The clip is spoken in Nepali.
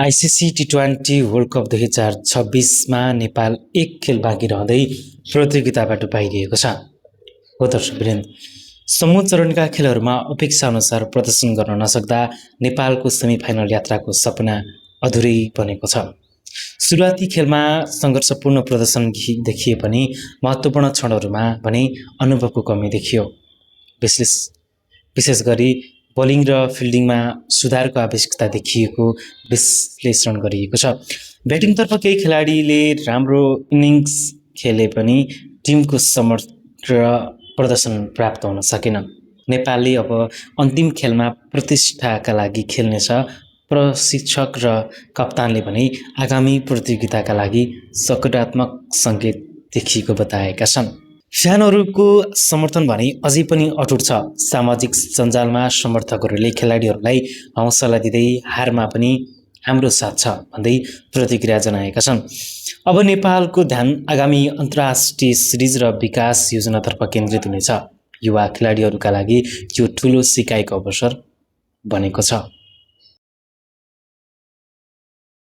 आइसिसी टी20 वर्ल्ड कप 2026मा नेपाल एक खेल बाँकी रहँदै प्रतियोगिताबाट बाहिरिएको छ। हो दर्शक वृन्द, समूह चरणका खेलहरूमा अपेक्षा अनुसार प्रदर्शन गर्न नसक्दा नेपालको सेमिफाइनल यात्राको सपना अधुरै बनेको छ। सुरुवाती खेलमा सङ्घर्षपूर्ण प्रदर्शन देखिए पनि महत्त्वपूर्ण क्षणहरूमा भने अनुभवको कमी देखियो। विशेष गरी बोलिङ र फिल्डिङमा सुधारको आवश्यकता देखिएको विश्लेषण गरिएको छ। ब्याटिङतर्फ केही खेलाडीले राम्रो इनिङ्स खेले पनि टिमको समग्र प्रदर्शन प्राप्त हुन सकेन। नेपालले अब अन्तिम खेलमा प्रतिष्ठाका लागि खेल्नेछ। प्रशिक्षक र कप्तानले भने आगामी प्रतियोगिताका लागि सकारात्मक सङ्केत देखिएको बताएका छन्। फ्यानहरूको समर्थन भने अझै पनि अटुट छ। सामाजिक सञ्जालमा समर्थकहरूले खेलाडीहरूलाई हौसला दिँदै हारमा पनि हाम्रो साथ छ भन्दै प्रतिक्रिया जनाएका छन्। अब नेपालको ध्यान आगामी अन्तर्राष्ट्रिय सिरिज र विकास योजनातर्फ केन्द्रित हुनेछ। युवा खेलाडीहरूका लागि यो ठूलो सिकाइको अवसर बनेको छ।